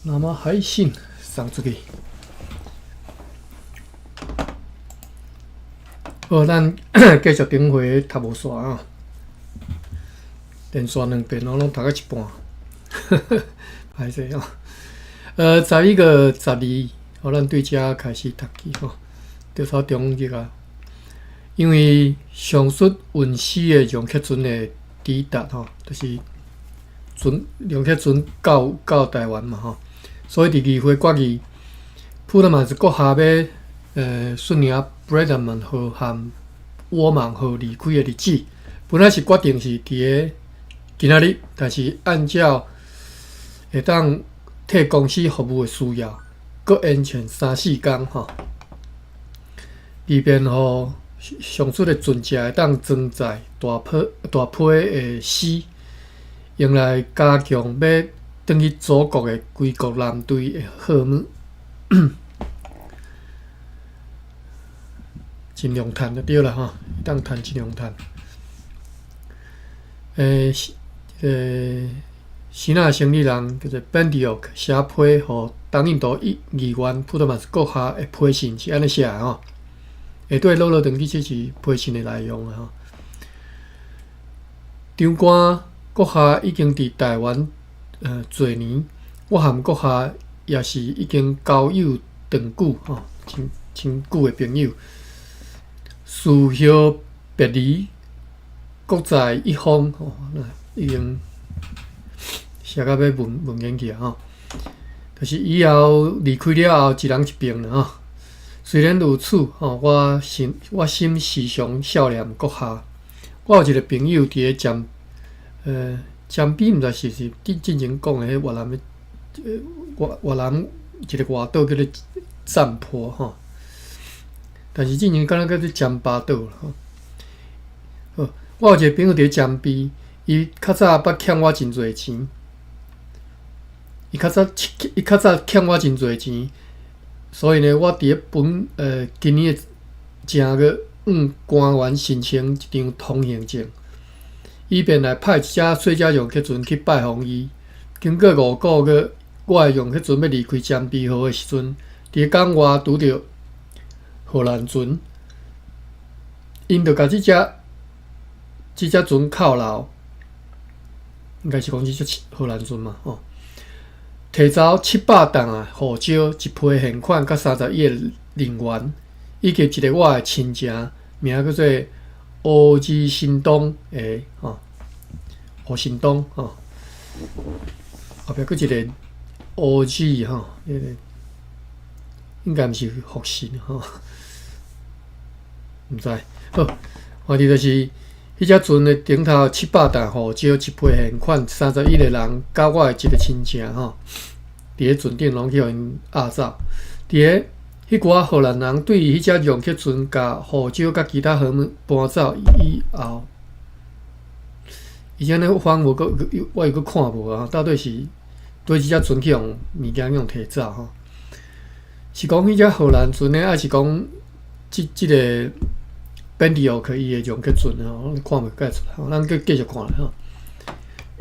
那麼海信送出去。好，咱繼續頂回讀無煞啊，連續兩遍我攏讀到一半，歹勢哦。11月12，好，咱對遮開始讀起吼，著頭中日啊。因為上述運輸的楊克船的抵達吼，就是船楊克船到到台灣嘛吼，所以佇議會決議，普特曼斯閣下欲順領布雷德曼號和沃曼號離開的日子，本來是決定是佇个今仔日，但是按照會當替公司服務的需要，閣延長三四工吼，以便予上述的船隻會當裝載大批大批的絲，用來加強欲轉去祖國的歸國艦隊的貨物，盡量趁就對啦吼，當趁盡量趁。這个支那生理人叫做 Bendiok 寫批予東印度議議員普特曼斯閣下的批信是按呢寫的吼。下底落落轉去，這是批信的內容啊！吼，長官閣下已經佇台灣濟年，我和閣下也是已經交友長久吼，真真久的朋友。事後別離，各在一方吼，那已經寫到欲文文言去啊！吼，就是以後離開了後，一人一邊啦！吼。雖然如此，吼，我心時常想念閣下。我有一個朋友佇个暹比，毋知是毋是進前講的彼越南的，越南一個外島叫做占婆吼。但是進前敢若叫做占巴島吼。好，我有一個朋友佇咧暹比，伊較早捌欠我真濟錢，伊較早欠我真濟錢。所以呢，我佇咧本今年的正月，向官員申請一張通行證，以便來派一隻細隻楊克船去拜訪伊。經過5個月，我的楊克船欲離開暹比號的時陣，佇港外拄著荷蘭船，𪜶就共這隻船扣留，應該是講這隻荷蘭船嘛，吼。提走700擔的胡椒，一批現款，佮31個人員，以及一個我的親情，名叫做烏茲新東的吼，烏新東吼，後壁閣一個烏茲吼，彼个應該毋是復姓吼，毋知。好，反正就是彼隻船的頂頭700擔胡椒，一批現款，31個人，佮我的一個親情吼，佇咧船頂攏去予𪜶押走。佇咧彼寡荷蘭人對彼隻楊克船共胡椒佮其他貨物搬走以後，伊這呢反無閣我又閣看無啊，到底是佗一隻船去予物件予提走吼？是講彼隻荷蘭船呢，抑是講這個本地奧克伊的楊克船吼？看袂蓋出來，吼，咱閣繼續看吼。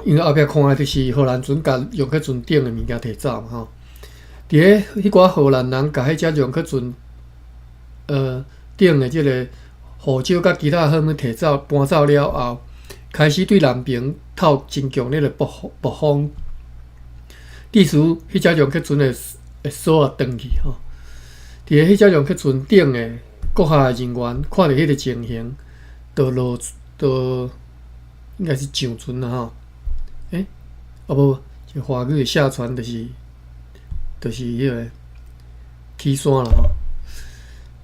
因為後壁看的就是荷蘭船共楊克船頂的物件提走嘛吼。佇咧彼寡荷蘭人共彼隻楊克船頂的這個胡椒佮其他貨物提走搬走了後，開始對南爿透真強烈的暴暴風，致使彼隻楊克船的索仔斷去吼。佇咧彼隻楊克船頂的閣下的人員看著彼個情形，就落就應該是上船啦吼。哦無，這華語的下船就是彼個起山啦吼，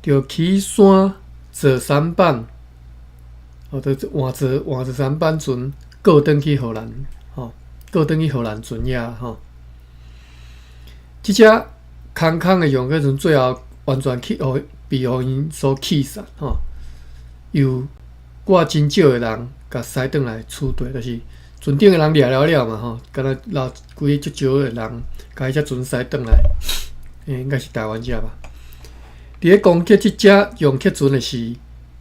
就起山坐舢板，哦，就換坐舢板船過轉去荷蘭，吼，過轉去荷蘭船遐吼。這隻空空的楊克船最後完全去予被予𪜶所棄散吼，由我真少的人共駛轉來取代，就是船頂的人掠了了嘛吼，敢若留幾個足少的人，共彼隻船駛轉來，應該是台灣遮吧。佇咧攻擊這隻楊克船的時，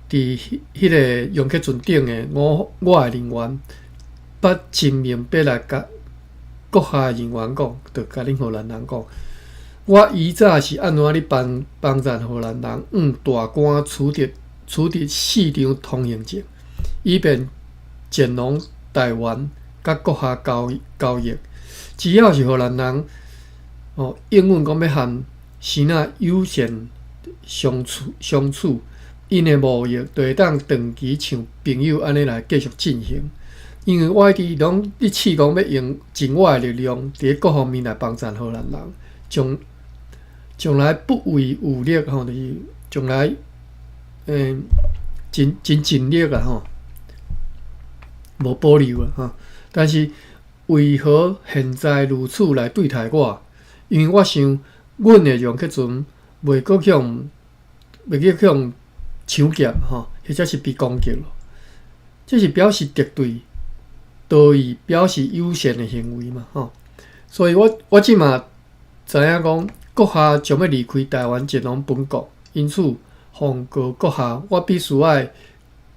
佇彼個楊克船頂的我的人員，捌真明白來共閣下的人員講，就共恁荷蘭人講，我以早是按怎咧幫幫贊荷蘭人，向大官取得取得四張通行證，以便前往台灣佮閣下交交易。只要是荷蘭人，哦，應允講欲和支那友善相處相處，𪜶的貿易就會當長期像朋友按呢來繼續進行。因為我一直攏咧試講欲用盡我的力量，佇咧各方面來幫贊荷蘭人，從從來不為武力吼，就是從來欸真真盡力啊吼，無保留啊吼。但是為何現在如此來對待我？因為我想，阮的楊克船袂閣向袂閣向搶劫吼，或者是被攻擊咯。這是表示敵對。道義表示友善的行為嘛，吼，所以我我這馬知影講，閣下將欲離開台灣前往本國，因此奉告閣下，我必須愛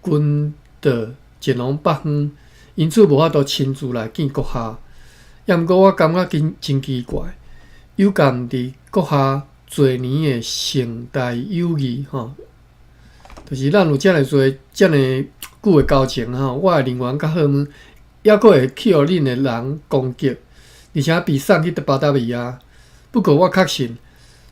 跟著前往北方，因此無法度親自來見閣下。抑毋過我感覺真真奇怪，有感佇閣下濟年的盛大友誼，吼，就是咱有遮爾濟遮爾久的交情，吼，我的人緣較好問。抑閣會去予恁的人攻擊，而且被送去巴達維亞。不過我確信，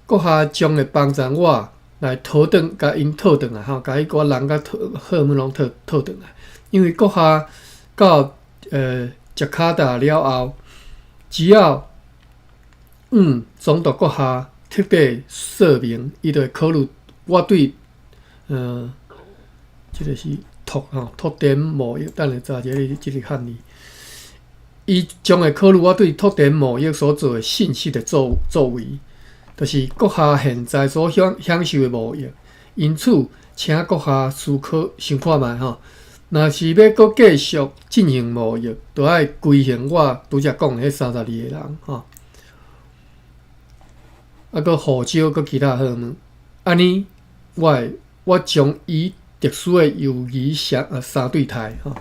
閣下將會幫助我來討轉，共𪜶討轉來吼，共彼寡人佮討好物攏討討轉來。因為閣下到呃雅加達了後，只要嗯總督閣下徹底說明，伊就會考慮我對呃這個是拓吼拓展貿易，等下查一下這個漢字。伊將會考慮我對拓展貿易所做的信實的作作為，就是閣下現在所享享受的貿易。因此，請閣下思考想看覓吼。若是欲閣繼續進行貿易，就愛規行我拄才講的彼三十二個人吼。啊，閣號召閣其他好物，按呢，我會我將以特殊的友誼相呃相對待吼。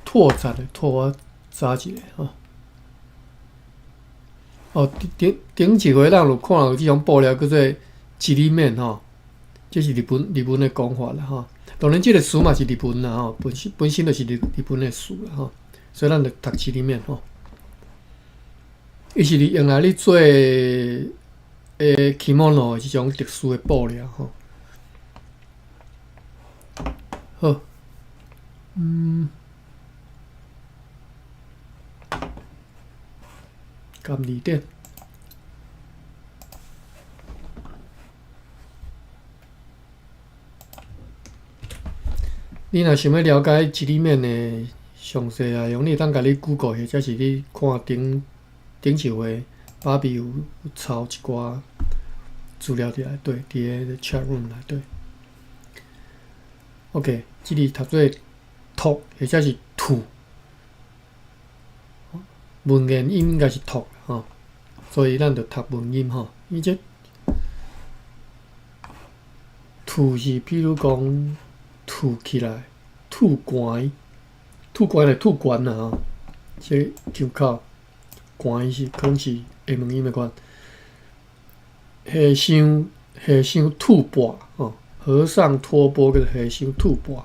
拓展的拓，我查一下吼。哦，頂頂一回咱有看到這種布料叫做ちりめん吼，這是日本日本的講法啦吼。當然，這個詞嘛是日本啦吼，本身本身就是日日本的詞啦吼，所以咱就讀ちりめん吼。伊是用來咧做欸 kimono 的這種特殊的布料吼。好，嗯。監字典。你若想欲了解ちりめん的詳細內容，你會當共你 Google 或者是你看頂頂一回，芭比有抄一寡資料佇內底，佇个 chat room 內底。OK，這裡讀做拓或者是吐。文言音應該是拓吼，所以咱就讀文音吼。伊這吐是，比如講吐起來，吐寒，吐寒就吐懸啦吼。這胸口寒是可能是下文音的款。和尚和尚吐缽吼，和尚托缽叫做和尚吐缽。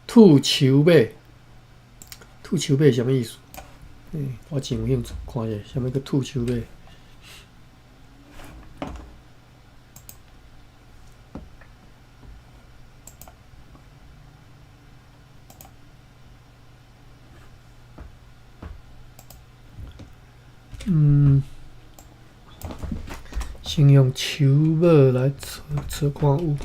吐樹尾，吐樹尾啥物意思？欸，我真有興趣看者，啥物叫吐樹尾？嗯，先用樹尾來測測看有無。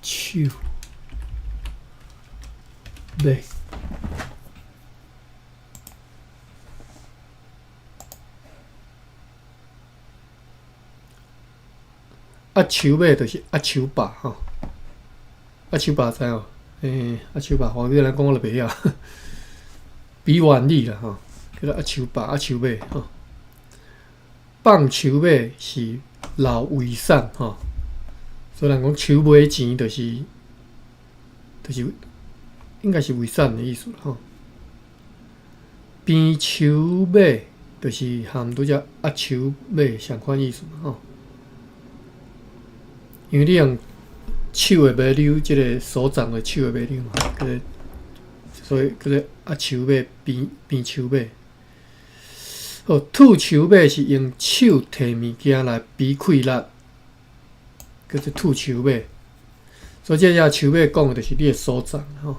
樹尾，啊，樹尾就是阿手把吼，阿手把知無？欸，阿手把，黃你來講我就袂曉，比腕力啦吼，叫做阿手把、阿手尾吼。放樹尾是留遺產吼，所以人講樹尾錢就是。就是應該是遺產的意思吼。邊手尾就是含拄才壓手尾相款意思吼。因為你用手的尾溜，這個手掌的手的尾溜嘛，叫做所以叫做壓手尾，邊邊手尾。好，吐手尾是用手提物件來比氣力，叫做吐手尾。所以這隻手尾講的就是你的手掌吼。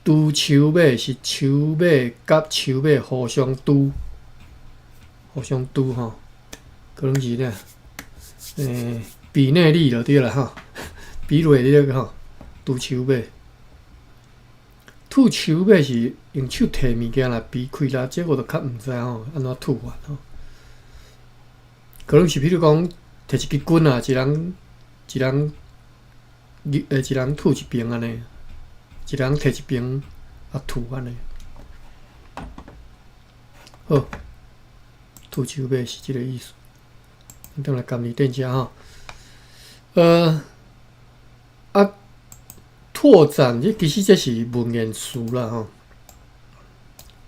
拄手尾是手尾佮手尾互相拄，互相拄吼，可能是咧，比內力就對啦吼，比內力吼，拄手尾。吐手尾是用手提物件來比氣力，這個我就較毋知吼，按怎吐法吼。可能是比如講，提一支棍啊，一人一人，一人吐一邊按呢，一人提一邊啊吐按呢。好，吐手尾是這個意思。轉來監理店遮吼，啊。拓展，這其實這是文言詞啦吼，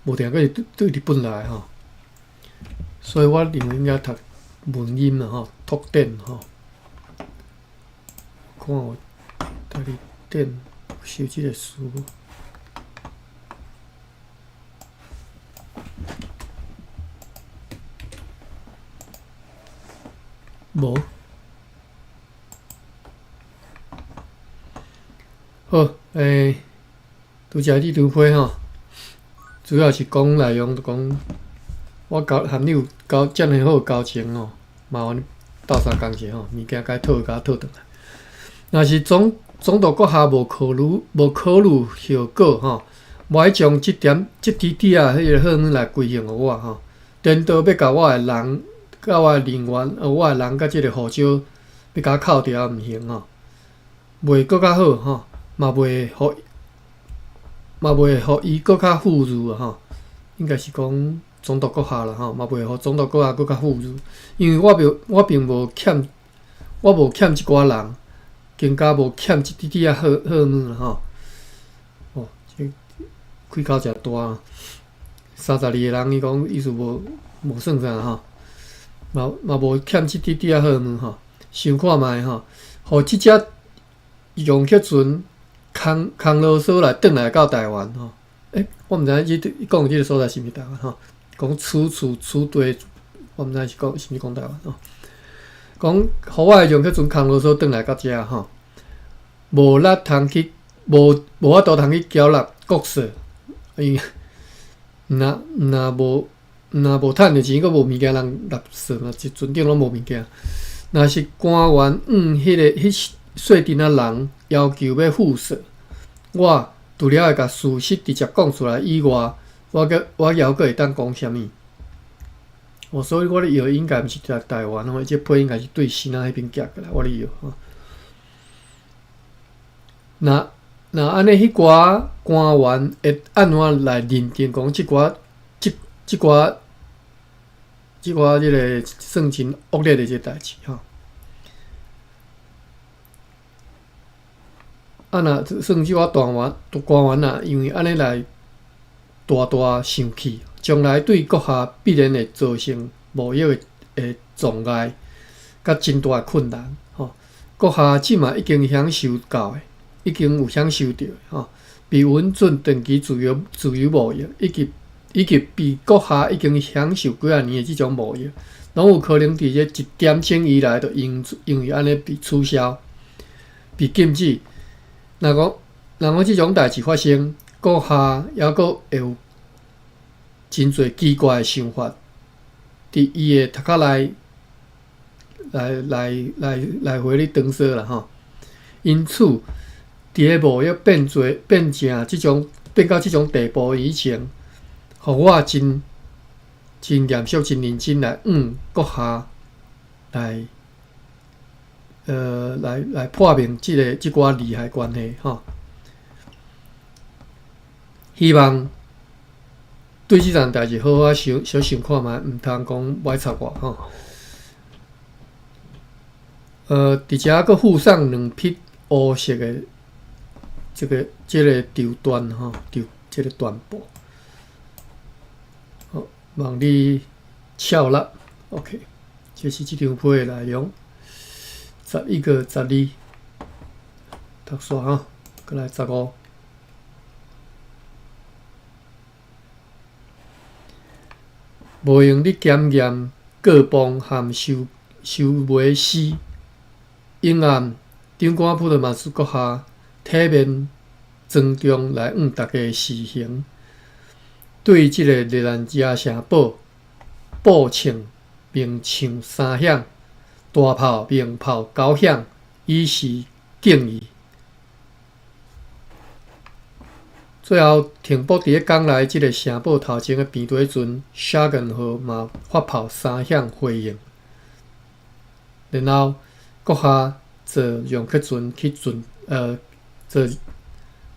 無定閣是對對日本來吼，所以我認為應該讀文音啦吼，拓展吼。看有台字典有收這個詞無？無。好，拄才這張批吼，主要是講內容，就講我交含你有交遮爾好交情吼，麻煩你鬥相共者吼，物件該討共我討轉來。若是總總督閣下無考慮，無考慮後果吼，無愛將這點這支滴仔彼個好物來歸還予我吼，顛倒欲共我的人，佮我的人員，我的人佮這個護照欲共我扣掉毋行吼，袂閣較好吼。嘛袂予，嘛袂予伊閣較富裕啊吼，應該是講總督閣下啦吼，嘛袂予總督閣下閣較富裕，因為我並我並無欠，我無欠這寡人，更加無欠一滴滴仔好好物啦吼。哦，這開口誠大，32個人，伊講意思無無算啥吼，嘛嘛無欠這滴滴仔好物吼，想看覓吼，予這隻楊克船。空空囉嗦來轉來到台灣吼，欸，我毋知影這講這個所在是毋是台灣吼？講此處此地，我毋知是講是毋是講台灣吼？講予我的楊克船空囉嗦轉來到遮吼，無力通去，無無法度通去繳納國稅，因為毋若毋若無毋若無趁著錢，閣無物件通納稅嘛，一船頂攏無物件。若是官員按彼個彼細陣仔人要求欲付稅，我除了會共事實直接講出來以外，我閣我猶閣會當講啥物？哦，所以我咧臆應該毋是佇台灣吼，這批應該是對支那彼邊寄過來，我咧臆吼。若若按呢，彼寡官員會按怎來認定講這寡這這寡這寡這個算真惡劣的這個代誌吼？啊，若算這寡大員官員啊，因為按呢來大大生氣，將來對閣下必然會造成貿易的的障礙，佮真大的困難吼。閣下這馬已經享受到的，已經有享受著的吼，被允准長期自由自由貿易，以及以及被閣下已經享受幾仔年的這種貿易，攏有可能佇這一點鐘以來，就因因為按呢被取消、被禁止。若講若講這種代誌發生，閣下猶閣會有真濟奇怪的想法，佇伊的頭殼內來來來來回咧穿梭啦吼。因此，佇咧貿易變濟變成這種變到這種地步以前，予我真真嚴肅、真認真來向閣下來。來來破明這個這寡利害關係吼，希望對這件代誌好好想小想看覓，毋通講歪插我吼。佇遮閣附送兩匹烏色的這個軸段吼，軸這個段部。好，望你俏啦，OK，這是這張批的內容。11月12，讀煞吼，閣來15。無閒咧檢驗過磅和收收尾絲。永暗長官普特馬斯閣下體面莊重來向大家示行，對這個熱蘭遮城堡報稱鳴唱三響，大炮、鳴炮九響，以示敬意。最後，停泊佇咧港內這个城堡頭前的平底船“沙根號”嘛發炮三響回應。然後，閣下坐讓客船去船，坐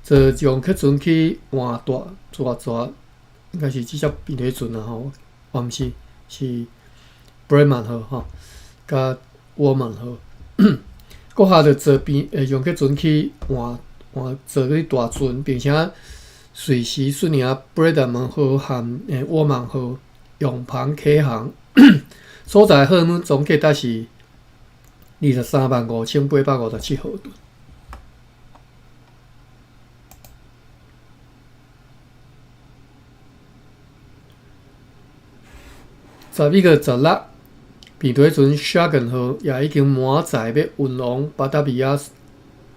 坐讓客船去換大大大，應該是這隻平底船啊吼，哦，毋是，是布雷曼號吼，佮沃曼號。閣下就坐平讓客船去換換坐去大船，並且隨時順營布雷達門號和沃曼號用帆啟航，所在貨物總計達是235,857荷噸。11月16，平底船沙根號也已經滿載欲運往巴達維亞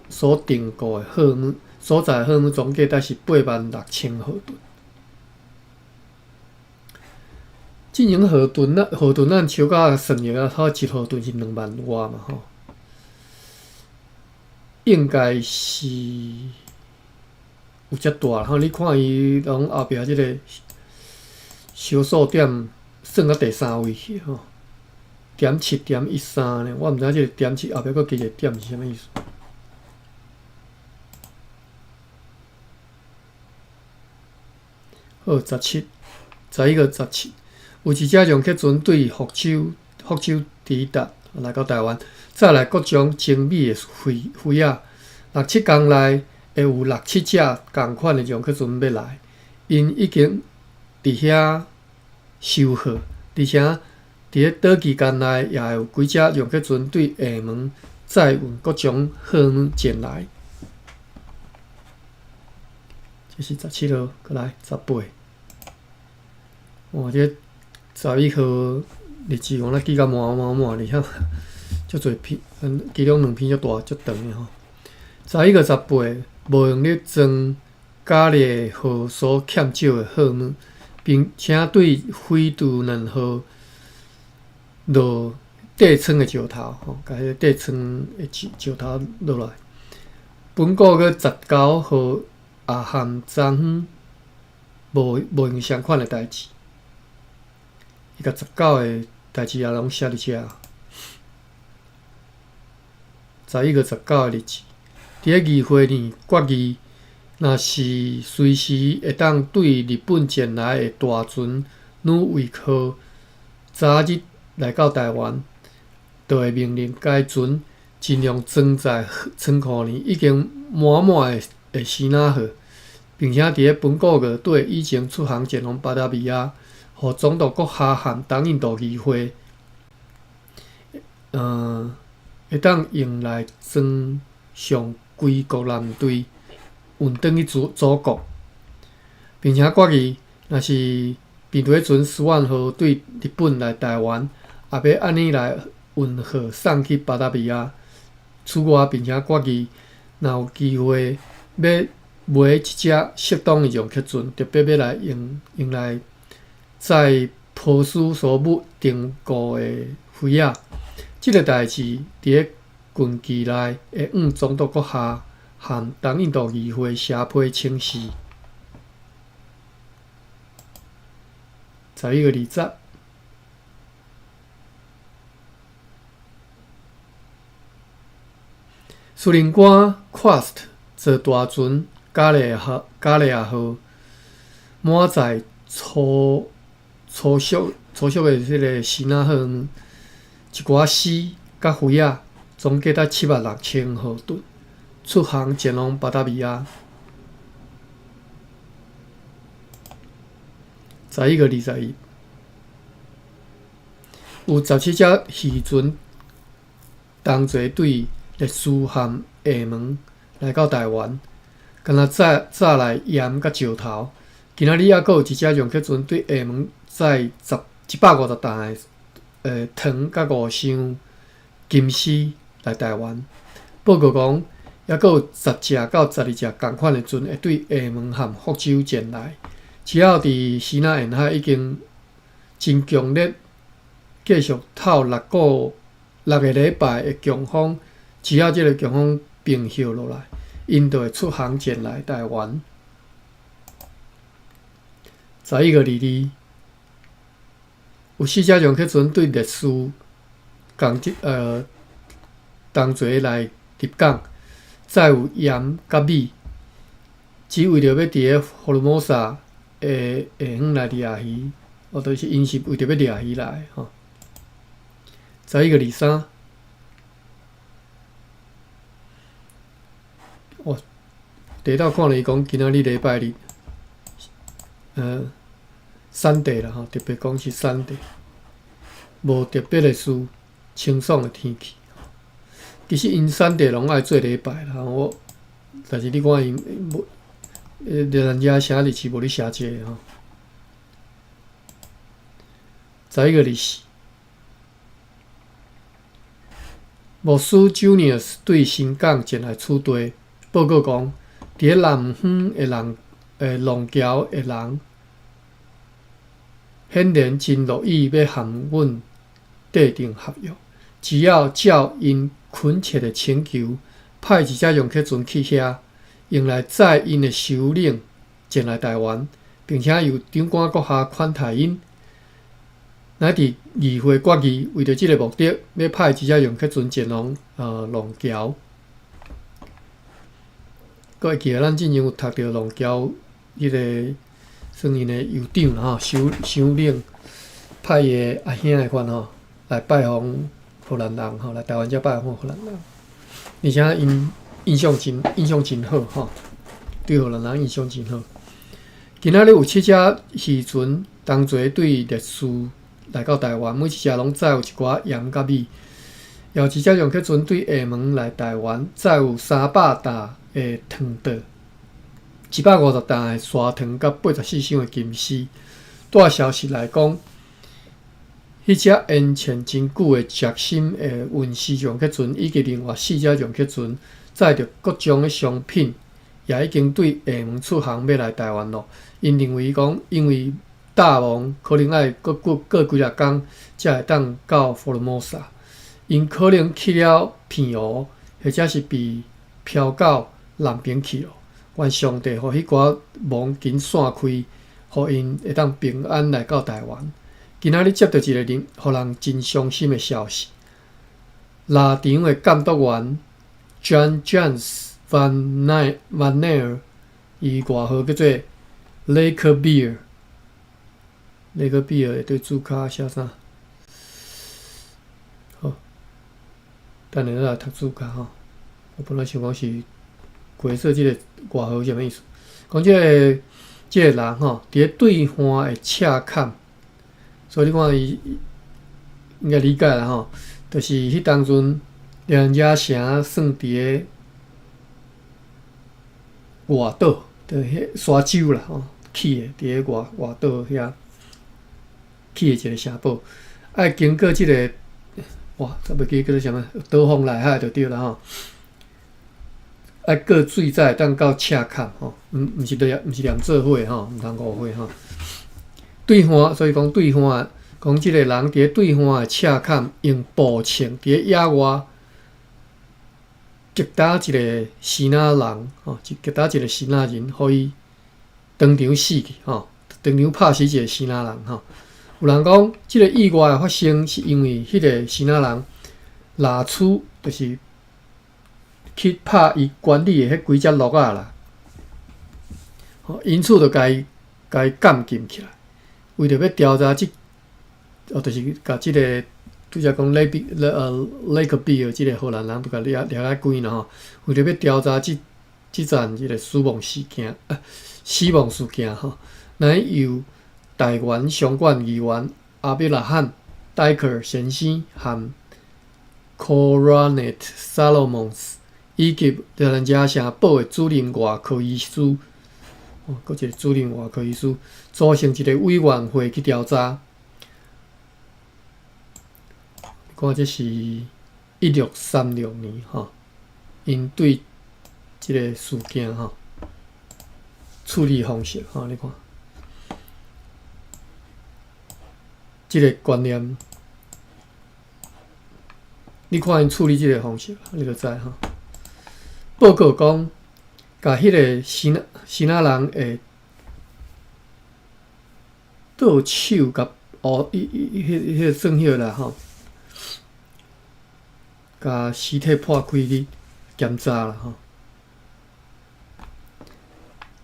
所訂購的貨物，所載貨物總計達是86,000荷噸。進前荷噸咱荷噸咱小可算一下，好1荷噸是2萬外嘛吼，應該是有遮大吼。你看伊攏後壁這個小數點算到第三位去吼，.7.13呢，我毋知影這個點七後壁閣加一個點是啥物意思。好，17，11月17，有一隻讓客船對福州福州抵達來到台灣，載來各種精美的魚魚仔。六七工內會有六七隻仝款的讓客船欲來，𪜶已經佇遐收貨，而且佇咧短期間內也會有幾隻讓客船對廈門載運各種貨物前來。這是17號，閣來18。哇！這11號日子我咧記甲滿滿滿，而且足濟篇，其中兩篇足大足長的吼。11月18，無閒咧裝加列號所欠少的貨物，並且對飛渡兩號落底倉的石頭，吼，共彼個底倉的石石頭落來。本國閣19號也含昨昏無無用相款的代誌，伊共19個代誌也攏寫佇遮。11月19的日子，佇咧議會裡決議，若是隨時會當對日本前來的大船努維號早日來到台灣，就會命令該船盡量裝載倉庫裡已經滿滿的的支那貨，並且佇咧本個月底以前出航前往巴達維亞，予總督閣下和東印度議會，會當用來裝上規國艦隊運轉去祖祖國，並且決議，若是平底船斯萬號對日本來台灣，也欲按呢來運貨送去巴達維亞。此外，並且決議，若有機會欲買一隻適當的讓客船，特別欲來用用來載波斯所欲訂購的魚仔，這個代誌佇咧近期內會向總督閣下和東印度議會寫批請示。11月20，司令官 Quast 坐大船加利號加利亞號滿載粗粗俗粗俗的這个支那貨物，一寡絲佮魚仔，總計達76,000荷噸，出航前往巴達維亞。11月21，有17隻漁船同齊對列斯和廈門來到臺灣，敢若載載來鹽佮石頭。今仔日猶閣有一隻讓客船對廈門載十150擔的糖佮5箱金絲來臺灣。報告講，猶閣有10隻到12隻仝款的船會對廈門和福州前來。只要佇西南沿海已經真強烈，繼續透6個禮拜的強風，只要這個強風平息落來，𪜶就會出航前來臺灣。11月22，有四隻讓客船對列斯共同齊來入港，載有鹽佮米，只為著欲佇个福爾摩沙的下方來掠魚，哦，就是𪜶是為著欲掠魚來吼。11月23，哦，第一看伊講今仔日禮拜日，Sunday 啦吼，特別講是 Sunday，無特別的事，清爽的天氣。其實𪜶 Sunday 攏愛做禮拜啦，我，但是你看𪜶無，咱遮寫日期無咧寫這个吼。11月24，牧師 Junius 對新港前來取地，報告講，佇咧南方的人，浪橋的人，顯然真樂意欲和阮締定合約，只要照𪜶懇切的請求，派一隻讓客船去遐，用來載𪜶的首領前來臺灣，並且由長官閣下款待𪜶。乃佇議會決議，為著這个目的，欲派一隻讓客船前往浪橋。閣會記得咱之前有讀著浪橋彼个算𪜶的酋長啦吼，首領派伊的阿兄的款吼來拜訪荷蘭人吼，來臺灣遮拜訪荷蘭人，而且𪜶印象真好吼，對荷蘭人印象真好。今仔日有七隻漁船同齊對列斯來到臺灣，每一隻攏載有一寡鹽佮米。有一隻讓客船對廈門來臺灣，載有300擔的糖桌，150擔的砂糖佮84箱的金絲。帶消息來講，彼隻延前真久的捷心的運輸讓客船，以及另外四隻讓客船載著各種的商品，也已經對廈門出航，欲來臺灣囉。𪜶認為講，因為大王可能愛閣過過幾若工，才會當到福爾摩沙。𪜶可能去了澎湖，或者是被飄到南邊去囉。願上帝予彼寡網緊散開，予𪜶會當平安來到臺灣。今仔日接著一个予人真傷心的消息，獵場的監督員 John Jones Van Neer，伊外號叫做 Lake Bear。Lake Bear 會對註跤寫啥？好，等下咱來讀註跤吼。我本來想講是解說這个外號啥物意思，講這个人吼，佇咧對岸的赤崁，所以你看伊應該理解啦吼，就是彼當陣連遮城算佇咧外島，就彼沙洲啦吼，起的佇咧外外島遐。起的一个城堡，愛經過這个，哇，煞袂記叫做啥物，刀鋒內海就對啦吼。愛過水才會當到赤崁吼，毋是連做伙吼，毋通誤會吼。對岸，所以講對岸，講這個人佇咧對岸的赤崁用步槍佇咧野外擊打一个支那人吼，擊打一个支那人，予伊當場死去吼，當場拍死一个支那人吼。有人講，這个意外的發生是因為彼个支那人獵鼠，就是去拍伊管理的彼幾隻鹿仔啦，吼，因此就共伊監禁起來，為著欲調查這，哦，就是共這个拄才講 雷克比爾這个荷蘭人，都共掠掠來關啦吼。為著欲調查這這層這个死亡事件，死亡事件吼，乃由大員商管議員阿伯拉罕戴克先生和 Coronet Salomons 以及咱遮城堡的主任外科醫師，哦，閣一个主任外科醫師，組成一个委員會去調查。看，這是1636年吼，𪜶對這个事件吼處理方式吼，你看，這个觀念，你看𪜶處理這个方式，你就知吼。報告講，共彼个支那人的倒手共哦，伊伊彼彼个算彼个啦吼。共屍體破開去檢查啦吼，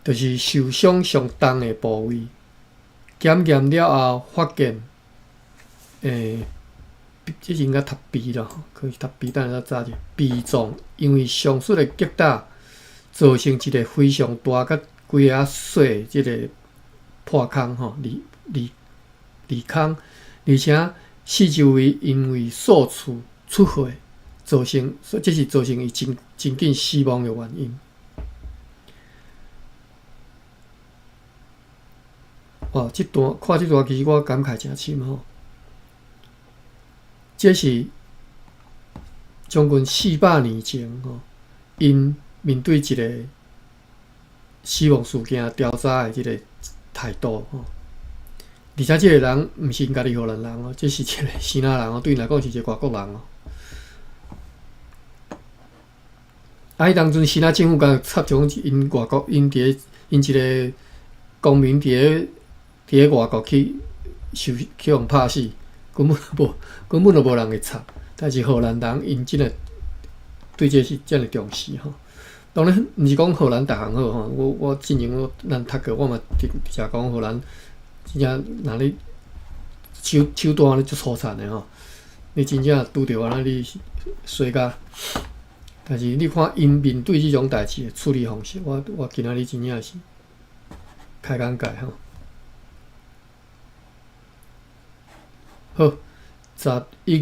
就是受傷上重的部位，檢驗了後發現，這是應該讀鼻啦，可是讀鼻，等下再查者。脾臟因為上述的擊打，造成一个非常大佮規仔細這个破空吼，裂裂裂空，而且四周圍因為數處出血。造成，這是造成伊真真緊死亡的原因。哇！這段看這段，其實我感慨誠深吼。這是將近400年前吼，𪜶面對一个死亡事件調查的這个態度吼。而且這个人毋是𪜶家己荷蘭人哦，這是一个支那人哦，對𪜶來講是一个外國人哦。啊！彼當陣支那政府敢插種𪜶外國，𪜶佇咧𪜶一个公民佇咧外國去受去予拍死，根本就無人會插。但是荷蘭人𪜶真的對這是遮爾重視吼。當然毋是講荷蘭逐項好吼，我進前我咱讀過，我嘛直直講荷蘭真正若你手手段按呢足粗殘的吼，你真正拄著按呢你衰甲。但是你看𪜶面對這種代誌的處理方式，我今仔日真正是開眼界吼。好，11月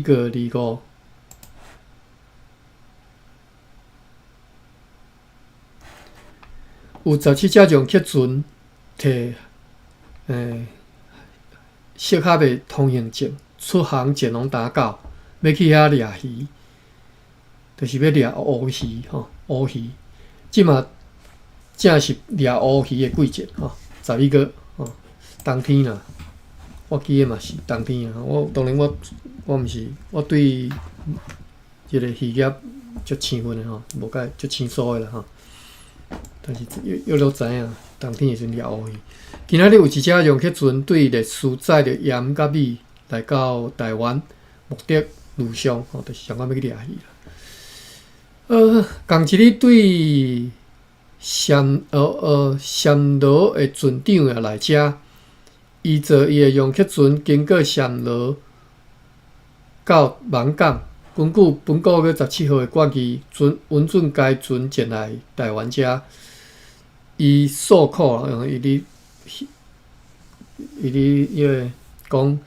25，有17隻楊克船提適合的通行證出航前往打狗，欲去遐掠魚。就是欲掠烏魚吼，烏魚，這馬正是掠烏魚的季節吼，11月吼，冬天啦，我記得嘛是冬天啊。我當然我我毋是我對這个漁業足生分的吼，無解足生疏的啦吼。但是約約略知影，冬天的時陣掠烏魚。今仔日有一隻楊克船對列斯載著鹽佮米來到台灣，目的路上吼，就是上講欲去掠魚啦。仝一日對暹羅的船長也來遮，伊坐伊的楊克船經過暹羅到勐港。根據本個月17號的決議，准允准該船前來台灣遮。伊訴苦，伊伫彼个講。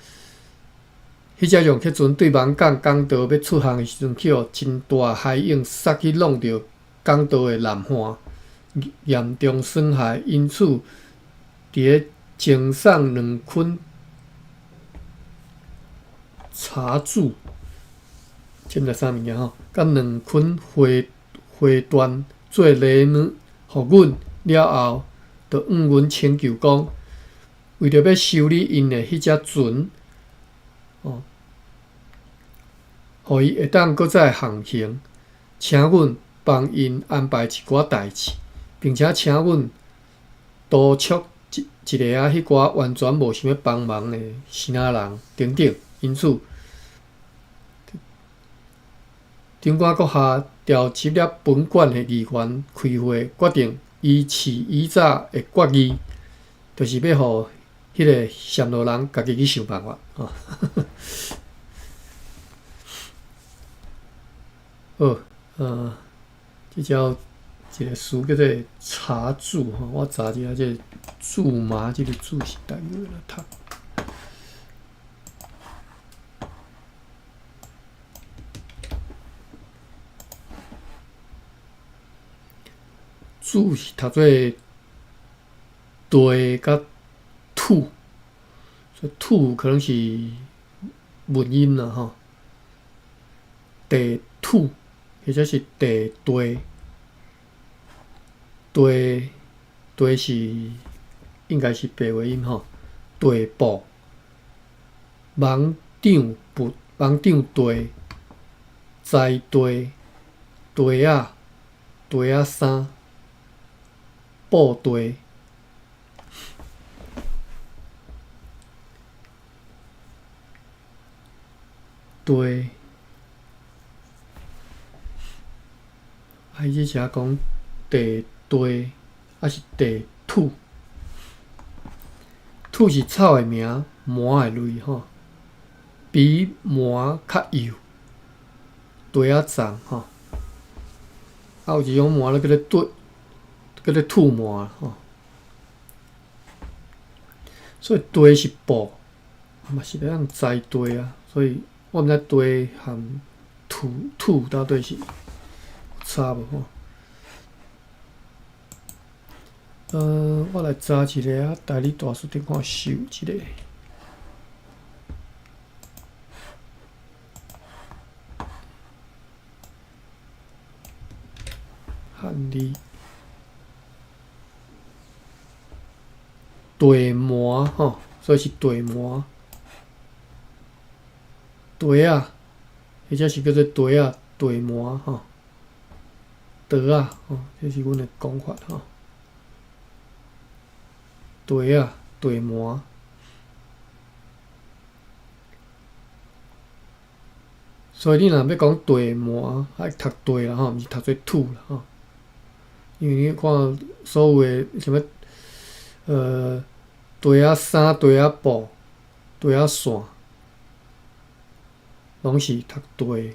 彼隻楊克船對勐港港道欲出航的時陣，去予真大海湧殺去弄著港道的欄杆，嚴重損害。因此，佇咧贈送兩捆茶柱，這毋知啥物件吼，佮兩捆花花緞做禮物，予阮了後，就向阮請求講，為著欲修理𪜶的彼隻船。哦，予伊會當閣再航行，請阮幫𪜶安排一寡代誌，並且請阮督促一一个啊，彼寡完全無想欲幫忙的支那人等等。因此，長官閣下調集了本管的議員開會，決定依飼以早的決議，就是欲予彼个暹羅人家己去想辦法。哦，好，這只有一个词叫做茶注吼，我查一下這个苧麻，這个注是台语按怎讀？注是讀做地佮土，所以土可能是文音啦吼。地土或者是地地地地是應該是白話音吼。地布網頂布網頂地栽地地仔地仔衫布地地。啊，伊這是講地地，抑是地土？土是草的名，麻的類吼，比麻較幼，地仔重吼。啊，有一種麻咧叫做對，叫做土麻吼。所以地是布，嘛是會當栽地啊。所以我毋知地和土土到底是有差無吼。我來查一下啊，代理大辭典看是有這个漢字地麻吼，所以是地麻地仔，或者是叫做地仔地麻吼，地仔吼，這是阮的講法吼。地仔地麻，所以你若欲講地麻，愛讀地啦吼，毋是讀做土啦吼。因為你看所有的啥物，地仔衫、地仔布、地仔線，攏是讀地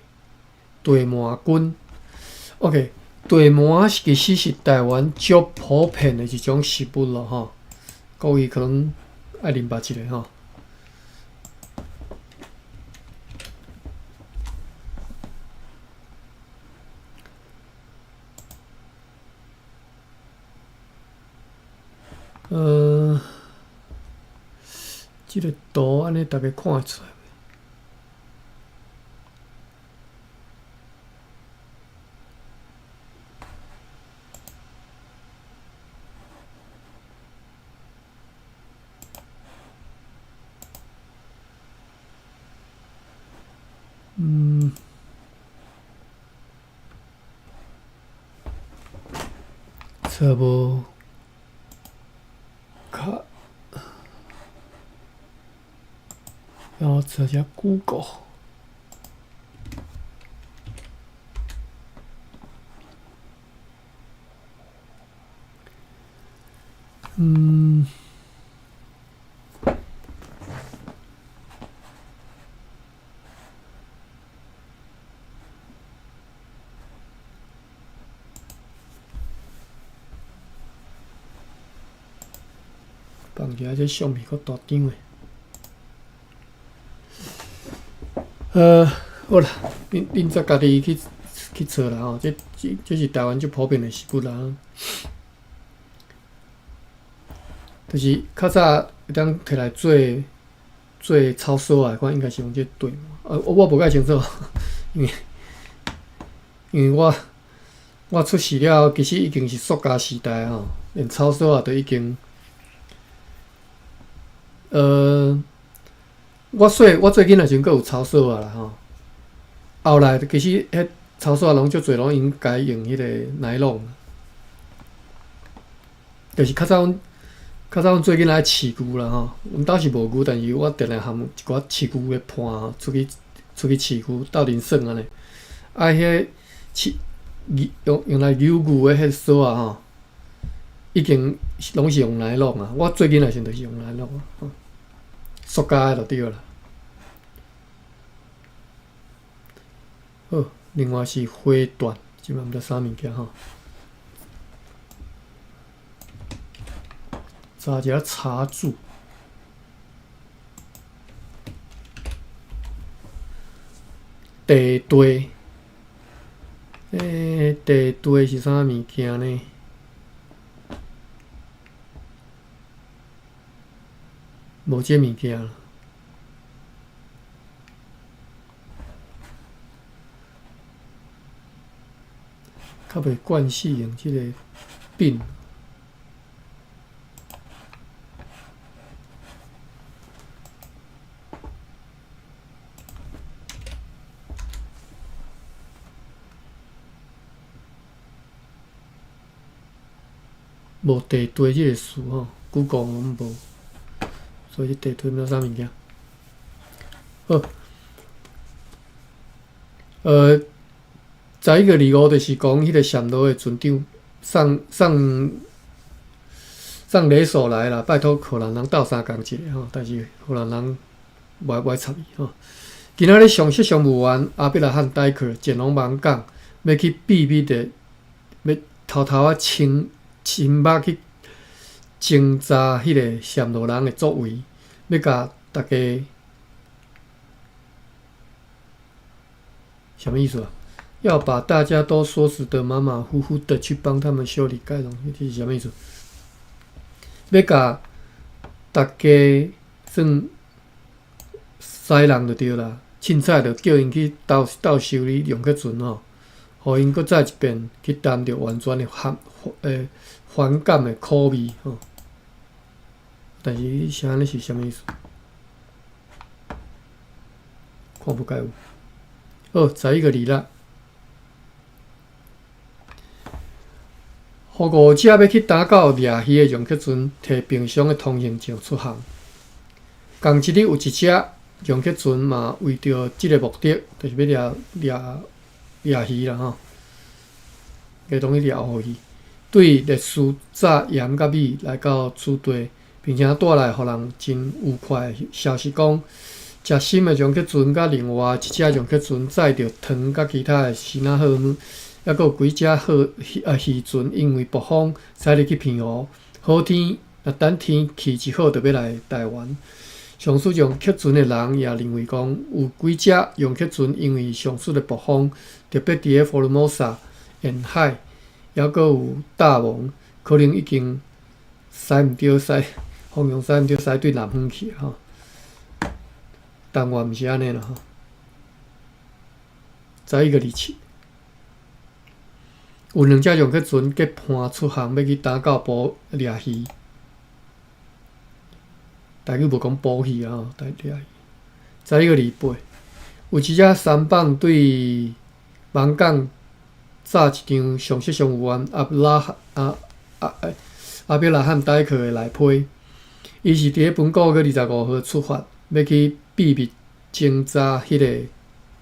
地麻菌。OK，地麻其實是台灣足普遍的一種食物咯吼。各位可能愛明白一下吼。這個圖按呢，大家看會出來。嗯，差無較，讓我查一下 Google。嗯。放一下這相片閣大張的。好啦，恁再家己去揣啦吼，這是台灣足普遍的食物啦。就是較早會當摕來做做草索仔，看應該是用這個地麻。我無介清楚，因為我出世了後，其實已經是塑膠時代吼，連草索仔都已經。我做囡仔時陣閣有草索仔啦吼。後來其實彼草索仔攏足濟攏應該用彼個尼龍，就是較早阮做囡仔愛飼牛啦吼。阮兜是無牛，但是我定定含一寡飼牛的伴出去飼牛，鬥陣耍按呢。啊，彼个飼用來扭牛的彼个索仔吼，已經攏是用尼龍啊！我做囡仔時陣就是用尼龍啊，塑膠的就對啦。好，另外是花缎，這嘛毋知啥物件吼。查一下茶柱，地地，地地是啥物件呢？無這物件啦。較袂慣勢用這個柄。無地地這個詞吼，Google 攏無，所以這地地毋知啥物件。好，11月25就是講彼個暹羅的船長送送送禮數來啦，拜託荷蘭人鬥相共一下吼，但是荷蘭人無愛插伊吼。今仔日上色上務員阿伯拉罕戴克前往網港，欲去秘密的，欲偷偷仔深深入去偵查彼個暹羅人的作為，欲共大家啥物意思啊？要把大家都說死得馬馬虎虎的去幫他們修理該東西，這是啥物意思？欲共大家算西人就對啦，凊彩就叫𪜶去鬥鬥修理用客船吼，予𪜶閣再一遍去擔著完全的反反感的苦味吼。但是是按呢是啥物意思？看無解有。好，11月26，予五隻欲去打到掠魚的用客船提平常的通行證出航。仝一日有一隻用客船嘛，為著這个目的，就是欲掠掠掠魚啦吼，共當去掠烏魚。對歷史載鹽佮米來到此地，並且帶來予人真愉快的消息，講食心的用客船佮另外一隻用客船載著糖佮其他的支那貨物，猶閣有幾隻貨漁船因為暴風駛入去澎湖。好天若等天氣一好，就欲來台灣。上述用客船的人也認為講，有幾隻用客船因為上述的暴風，特別佇咧福爾摩沙沿海，猶閣有大王，可能已經駛毋著駛，方向駛毋著駛對南方去吼。但我毋是按呢啦吼。11月27，有兩隻用客船結伴出航，欲去打到埔掠魚。台語無講捕魚啊，吼，掠魚。11月28，有一隻舢舨對網港載一張上色上有緣阿伯拉罕戴克的內批，伊是佇咧本個月25號出發，欲去秘密偵查彼個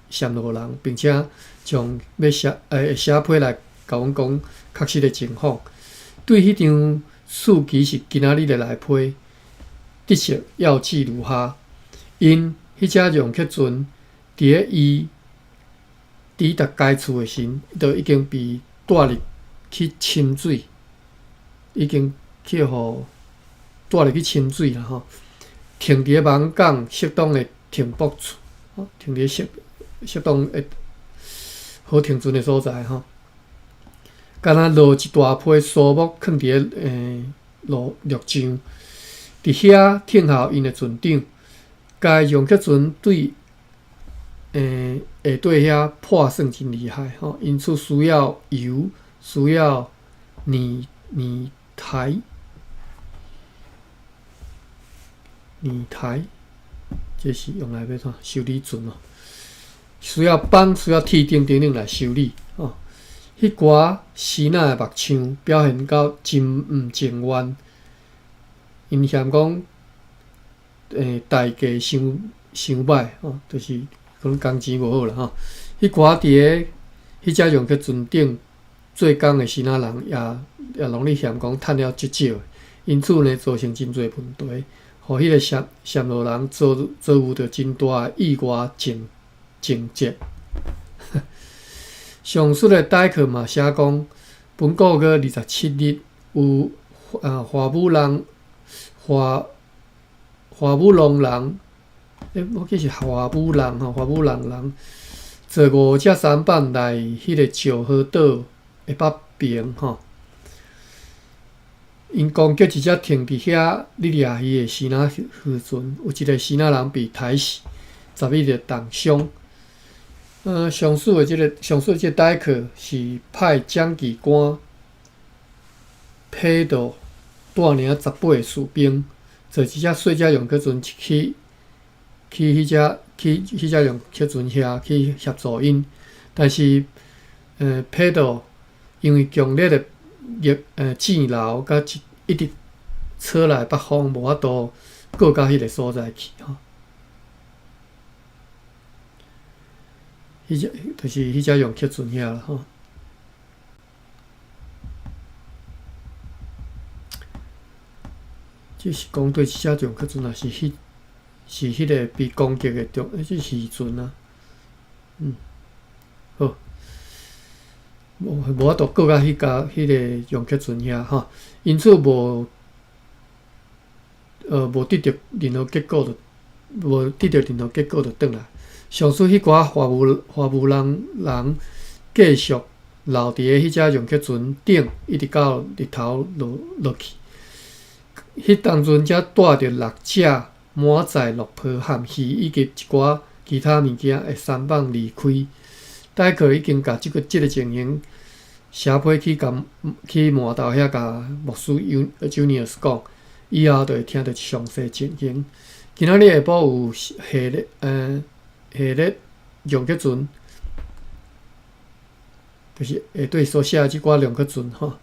暹羅人，並且將欲寫寫批來共阮講確實的情況。對彼張數據是今仔日的內批，得悉要記如下：𪜶彼隻用客船佇咧伊抵達該處的時，就已經被帶入去深水，已經去予帶入去深水啦吼。停佇咧網港適當的停泊處，停佇咧適適當的好停船的所在吼。敢若落一大批蘇木囥佇咧陸陸上，佇遐聽候𪜶的船長。該用客船對下底遐破損真厲害吼，因此需要油，需要泥泥台泥台，這是用來欲創修理船哦。需要幫，需要鐵釘等等來修理哦。彼寡支那的目像表現到真毋情願，𪜶嫌講代價傷傷歹吼，就是可能工錢無好啦吼。彼寡佇咧彼隻用客船頂做工的支那人也也攏咧嫌講趁了足少，因此呢造成真濟問題，予彼個暹暹羅人遭遭遇著真大的意外情情節。上述的代課嘛寫講，本個月27日有華武人華華武農人，我記是華武人吼，華武人人坐五隻舢舨來彼个石河島的北邊吼。𪜶攻擊一隻停佇遐咧掠魚的支那漁船，有一個支那人被刣死，11個重傷。上述的這個代課是派蔣技官批到帶領18個士兵，坐一隻細隻用客船去彼隻用客船遐去協助𪜶，但是批到因為強烈的逆戰流佮一直吹來北風，無法度過到彼个所在去吼。彼隻就是彼隻用客船遐啦吼。這是講對這隻用客船，抑是彼是彼个被攻擊的中，這是漁船啊。好。無法度過到彼家彼个用客船遐吼，因此無得著任何結果就轉來。上述彼寡華武人繼續留佇咧彼隻用客船頂，一直到日頭落去。彼當陣才帶著六隻滿載螺皮蚶魚以及一寡其他物件的舢舨離開。戴克已經共這個情形寫批去碼頭遐共牧師 Junius 講，以後就會聽著詳細情形。今仔日下晡有下日用客船，就是下底所寫的這寡用客船吼，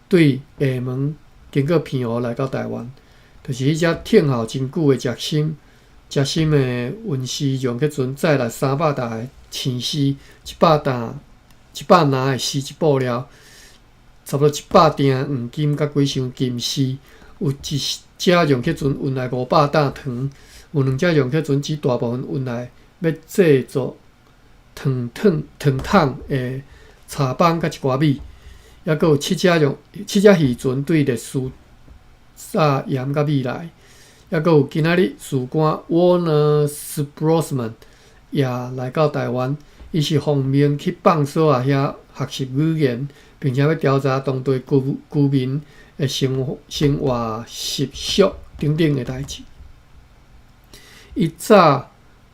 對廈門經過澎湖來到台灣，就是彼隻聽候真久的食心的運輸用客船載來300擔的青絲，100擔100籃的絲質布料，差不多100鋛黃金佮幾箱金絲。有一隻用客船運來500擔糖，有兩隻用客船只大部分運來欲製作糖桶的柴枋佮一寡米，抑閣有七隻漁船對列斯載鹽佮米來，抑閣有今仔日士官 Warner Sprossman 也來到台灣，伊是奉命去放索仔遐學習語言，並且欲調查當地居民的生活習俗等等的代誌。伊早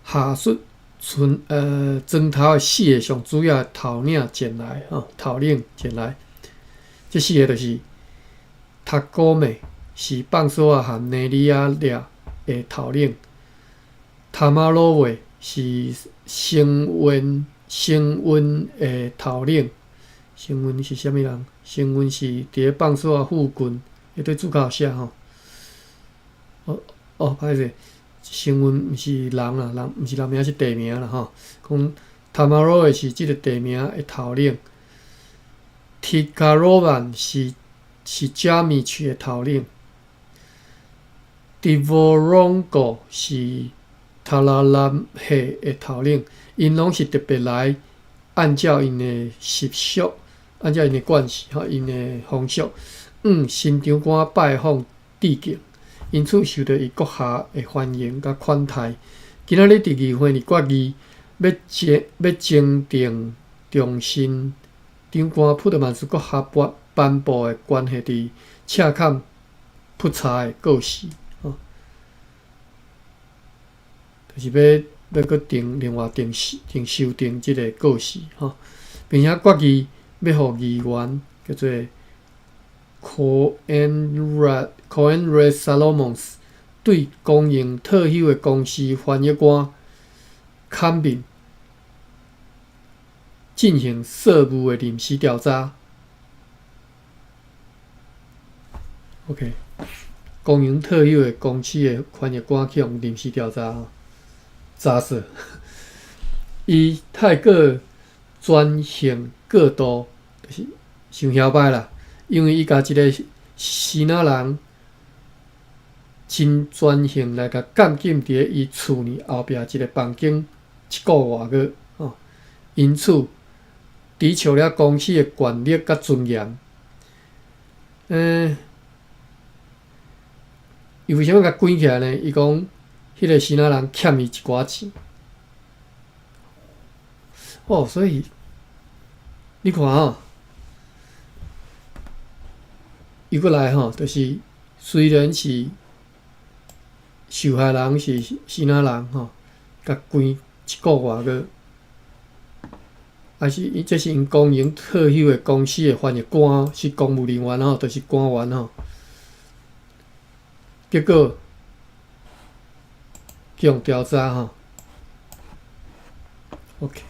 下述船頭的四个上主要頭領前來吼，頭領前來。這四个就是塔古美是放索仔和尼里亞掠的頭領，塔馬魯衛是星雲的頭領，星雲是啥物人？星雲是佇咧放索仔附近，彼對註腳寫吼。哦哦，歹勢，星雲毋是人啦，毋是人名，是地名啦吼。講塔馬魯衛是這個地名的頭領，提卡羅萬是加米區的頭領，迪沃隆戈是塔拉蘭系的頭領，𪜶攏是特別來按照𪜶的習俗，按照𪜶的慣勢吼，𪜶的風俗，向新長官拜訪致敬，因此受著伊閣下的歡迎佮款待。今仔日佇議會裡決議，欲徵定重新長官普特曼斯閣下頒布的關係佇赤崁普查的告示，吼，就是欲閣定另外定修訂這个告示，吼，並且決議欲予議員叫做 Coenraad Salomons 對公營特許的公司翻譯官坎敏進行稅務的臨時調查。OK，公營特許的公司的翻譯官去予臨時調查，查稅。伊太過專橫過度，就是傷囂擺啦。因為伊共一个支那人真專橫來共監禁佇咧伊厝裡後壁一个房間一个外月，吼。因此，抵觸了公司的權力佮尊嚴。伊為啥物共關起來呢？伊講，彼個支那人欠伊一寡錢。哦，所以你看吼，伊閣來吼，就是雖然是受害人是支那人吼，共關一個外閣，還是伊這是𪜶公營特許的公司的翻譯官，是公務人員吼，就是官員吼。結果去予調查吼。OK，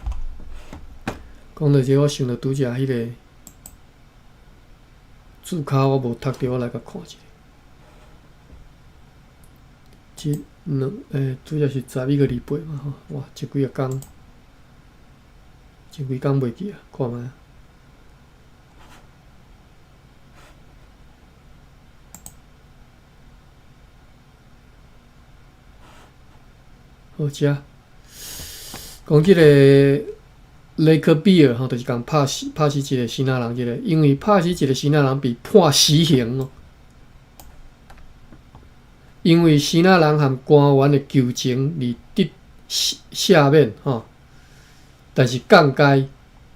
講到這個，我想著拄才彼個註跤我無讀著，我來共看一下。一、兩，拄才是11月28嘛吼，哇，前幾仔工，前幾工袂記啊，看覓。好，遮講這個雷克比爾吼，就是共拍死拍死一個支那人，這個因為拍死一個支那人被判死刑哦。因為支那人和官員的求情而得赦免吼，但是降階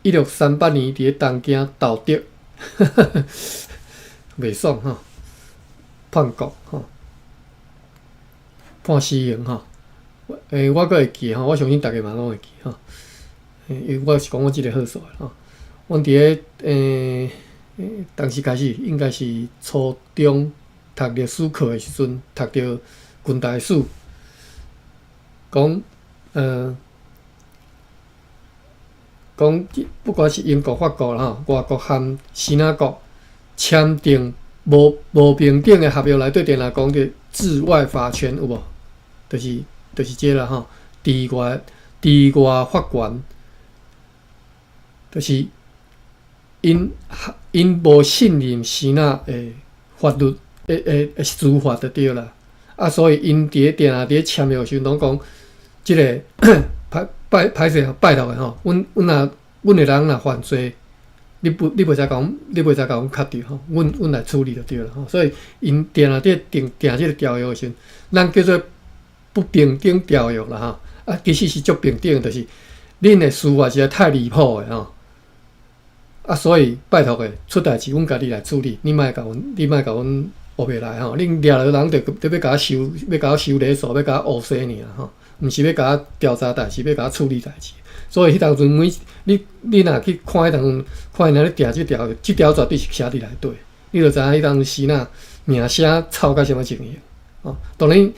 1638年佇咧東京投敵，袂爽吼，叛國吼，判死刑吼。我閣會記吼，我相信逐家嘛攏會記吼。因為我是講我這個好數的吼。阮佇咧當時開始應該是初中讀歷史課的時陣，讀著近代史，講講不管是英國、法國啦吼，外國和支那國簽訂無平等的合約內底，定定講著治外法權有無？就是這啦吼，治外法權，就是𪜶𪜶無信任支那的法律的司法就對啦。啊，所以𪜶佇咧定定佇咧簽約時陣，攏講這個歹拜歹勢拜託的吼，阮若阮的人若犯罪，你袂使共阮，你袂使共阮卡著吼，阮來處理就對啦吼。所以𪜶定定佇訂訂這個條約的時陣，咱叫做不平等條約啦吼，啊，其實是足平等，就是恁的司法實在太離譜的吼，啊，所以拜託的出代誌，阮家己來處理，你莫共阮，你莫共阮烏白來吼，恁掠著人就欲共我收，欲共我收勒索，欲共我烏西爾吼，毋是欲共我調查代誌，欲共我處理代誌。所以彼當陣每你若去看彼當陣，看𪜶咧訂這條，這條絕對是寫佇內底，你就知影彼當陣支那名聲臭甲啥物情形吼。當然。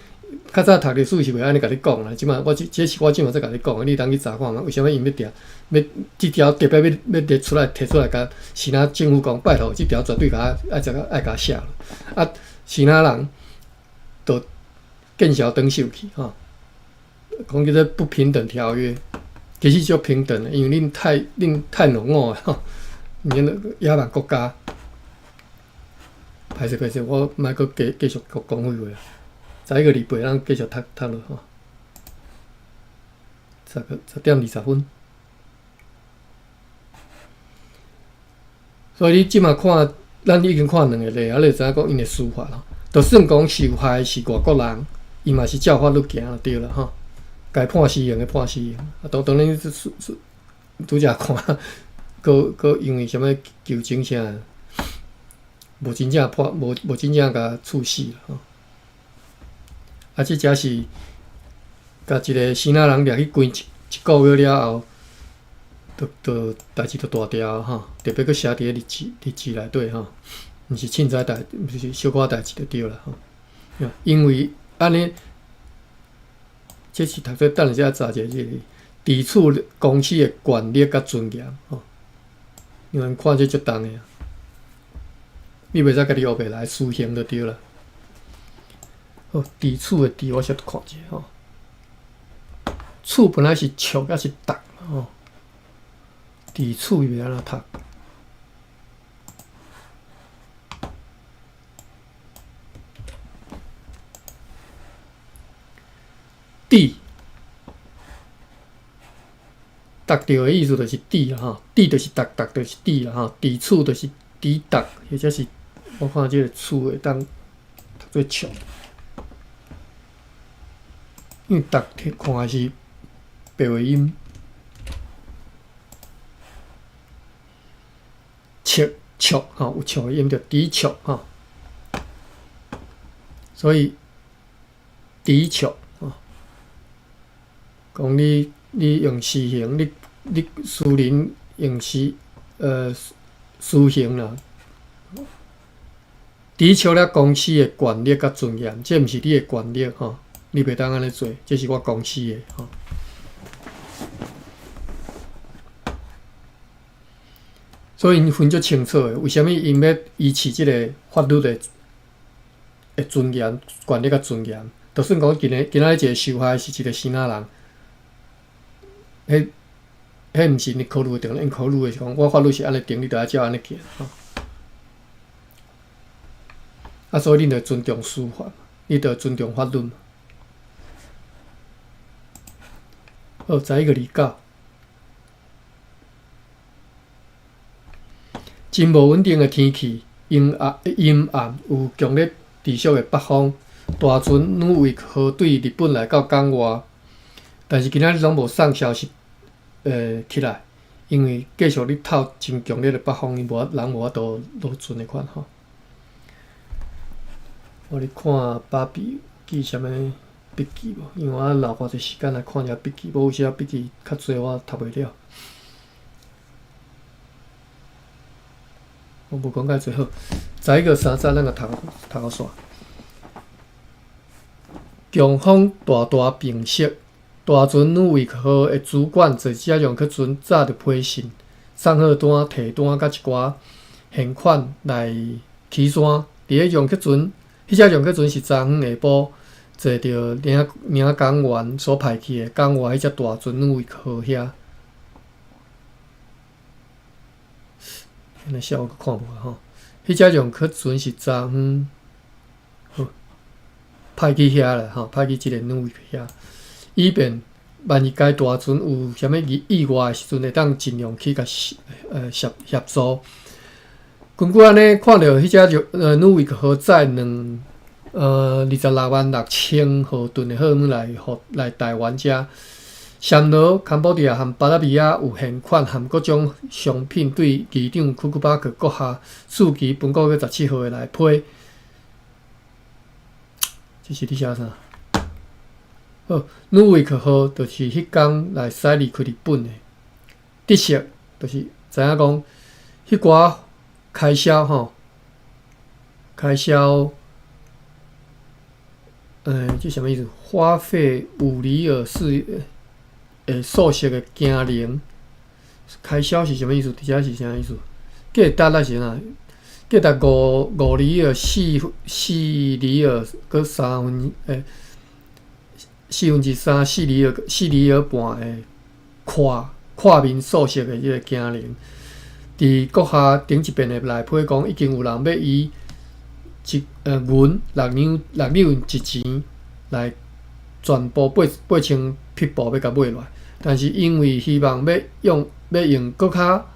較早讀歷史是袂按呢共你講啦，這馬我這這是我這馬才共你講的，你會當去查看覓，為啥物𪜶欲訂，欲這條特別欲欲列出來提出來，共支那政府講，拜託，這條絕對共我愛怎愛共寫落。啊，支那人就見笑轉受氣吼，講叫做不平等條約，其實足平等的，因為恁太落伍吼，恁野蠻國家。歹勢歹勢，我莫閣繼續講廢話啊。11月28，咱繼續讀讀落吼。10點20分。所以你這馬看，咱已經看兩個例，啊，你就知影講𪜶的司法咯。就算講受害是外國人，伊嘛是照法律行就對啦吼。該判死刑的判死刑，啊，當然是是拄才看，閣閣因為啥物求情啥，無真正判，無真正共處死啦吼。啊，這才是共一個支那人掠去關一個月了後，就代誌就大條吼，特別閣寫佇咧日誌內底吼，毋是凊彩代，毋是小可代誌就對啦吼。因為按呢，這是讀冊等下才查一下這個抵觸公司的權力佮尊嚴吼。因為看這足重的，你袂使家己烏白來私刑就對啦。好，抵觸的抵，我小看一下吼。觸本來是觸，抑是觸吼？抵觸伊欲按怎讀？抵，逐觸著的意思就是抵吼，抵就是觸，觸就是抵啦吼，抵觸就是抵擋，或者是我看這個觸會當讀做觸，因為觸看的是白話音，觸觸吼有觸的音就抵觸吼，所以抵觸吼，講你用私刑，你私人用私刑啦，抵觸了公司的權力佮尊嚴，這毋是你的權力吼，你袂當按呢做，這是我公司的吼。所以𪜶分足清楚的，為啥物𪜶欲維持這个法律的尊嚴、權力佮尊嚴？就算講今仔日一個受害是一個生仔人。彼毋是𪜶考慮的重點，𪜶考慮的是講，我法律是按呢定，你著愛照按呢行吼。啊，所以恁著尊重司法，你著尊重法律嘛。好，11月29，真無穩定的天氣，陰暗陰暗，有強烈持續的北風，大船努維克號對日本來到港外。但是今仔日攏無送消息，起來，因為繼續咧透真強烈的北風，伊無人無法度落船的款吼。我咧看芭比記啥物筆記無？因為我留偌濟時間來看遮筆記，無有時仔筆記較濟，我讀袂了。我無講較濟好，11月30，咱共讀讀予煞。強風大大平息。大船努維克號的主管坐這隻客船早就批信、送貨單、提單佮一寡現款來岐山。佇咧楊克船，彼隻楊克船是昨昏下晡坐著領領港員所派去的港外彼隻大船努維克號遐。按呢寫我閣看無吼。彼隻楊克船是昨昏好派去遐啦吼，派去這个努維克遐。以便萬一該大船有啥物意外的時陣，會當盡量去共協助。根據按呢看著，彼隻努維克號載26.6萬荷噸的貨物來予來台灣遮。暹羅、柬埔寨和巴達維亞有現款和各種商品對議長庫克巴克閣下書記本個月17號的來批。這是咧寫啥？好，努維克號就是彼工來駛離開日本的。得悉就是知影講，彼寡開銷吼，開銷，這啥物意思？花費5里爾4素食的驚人，開銷是啥物意思？佇遮是啥意思？價值啊是啥？價值五里爾四里爾閣三分四分之三四里爾四里爾半的闊面素食的這个驚人，佇閣下頂一遍的內批講，已經有人欲以銀6兩一錢來全部8000匹布欲共買落來，但是因為希望欲用閣較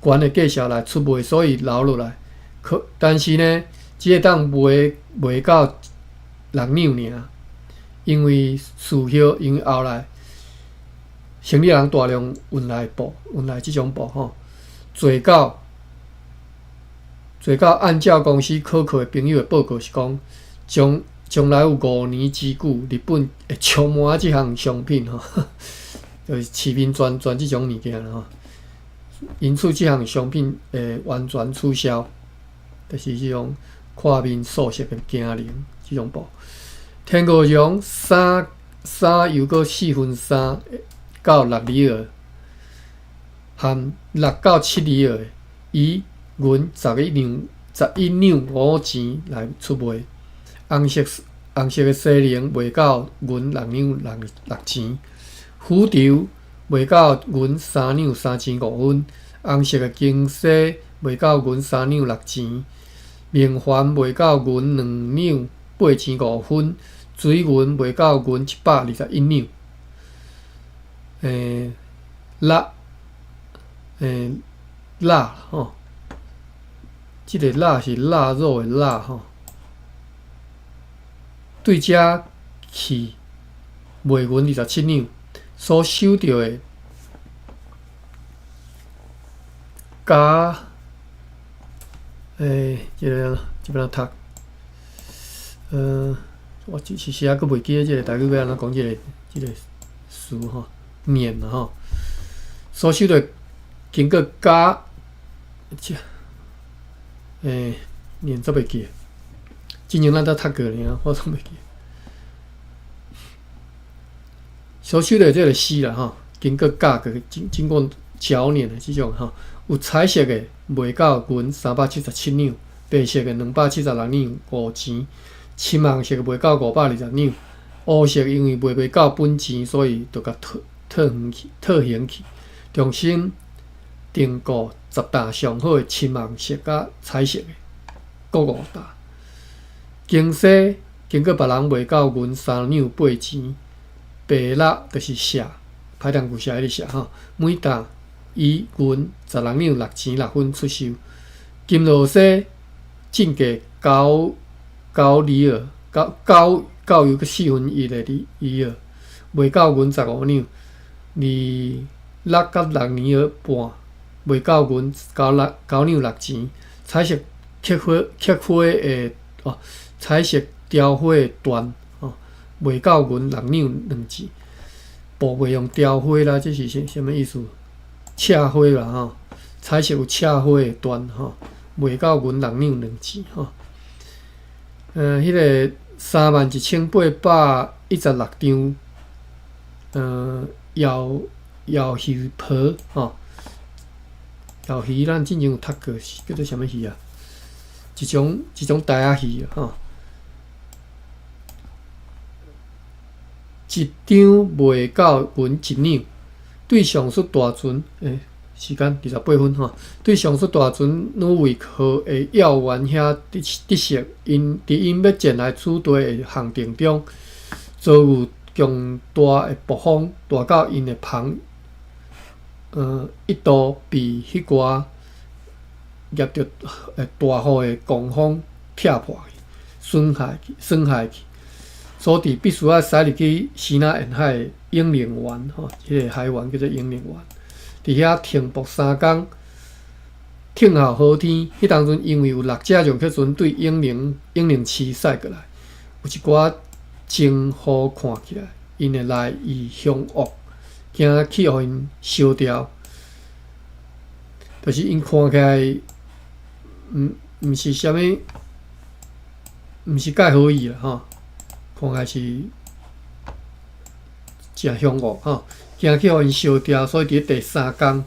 懸的價數來出賣，所以留落來。可但是呢，只會當賣到6兩爾。因為事後，因為後來生理人大量運來布，運來這種布吼，濟到按照公司可靠的朋友的報告是講，將來有5年之久，日本會充滿這項商品吼，就是市面全這種物件啦吼。因此，這項商品會完全取消，就是這種闊面素食的驚人這種布。天鵝絨三又閣四分三到六里爾，含6到7里爾，以銀11兩11兩五錢來出賣。紅色的西翎賣到銀6兩6錢，虎頭賣到銀3兩3錢5分，紅色的金絲賣到銀3兩6錢，明紈賣到銀2兩8錢5分。水銀賣到銀121兩，蠟，臘吼，這个臘是臘肉的臘吼。對遮去賣銀27兩，所收著的加，這个這欲按怎讀？我一時時猶閣袂記得這个台語欲按怎講這个詞吼，念啦吼。所收著經過加，這，念煞袂記。之前咱才讀過爾，我煞袂記。所收著這个絲啦吼，經過軋過，經過絞捻的這種吼，有彩色的賣到銀377兩，白色的276兩5錢，深紅色的賣到520兩，烏色因為賣袂夠本錢，所以就共退退還去，退還去，重新訂購10擔上好的深紅色佮彩色的，閣5擔。經洗經過別人賣到銀3兩8錢，白蠟就是錫，歹當舊錫彼个錫吼，每擔以銀16兩6錢6分出售。金羅西進價9九里爾，九九九又閣1/4的里里爾，賣到銀15兩，而六佮6尼爾半，賣到銀九六9兩6錢。彩色刻花刻花的哦，彩色雕花的緞哦，賣到銀6兩2錢。布袂用雕花啦，這是啥啥物意思？赤花啦吼，彩色有赤花的緞吼，賣到銀6兩2錢吼。彼个31,816張，鰩鰩魚皮吼，鰩魚咱之前有讀過，是叫做啥物魚啊？一種大仔魚吼。一張賣到銀1兩，對上述大船，時間28分吼。對上述大船努維號的要員遐得得悉，𪜶佇𪜶欲前來此地的航程中，遭遇強大的暴風，大到𪜶的帆，一度被彼寡夾著大雨的狂風拆破去，損害去，損害去，所致必須愛駛入去西南沿海的永寧灣吼，彼个海灣叫做永寧灣，佇遐停泊3工，等候好天。彼當陣因為有六隻橡殼船對永寧市駛過來，有一寡情雨看起來，𪜶的來意兇惡，驚去予𪜶燒掉，就是𪜶看起來，毋是啥物，毋是蓋好意啦吼，看起來是誠兇惡吼，驚去予𪜶燒掉，所以佇第三工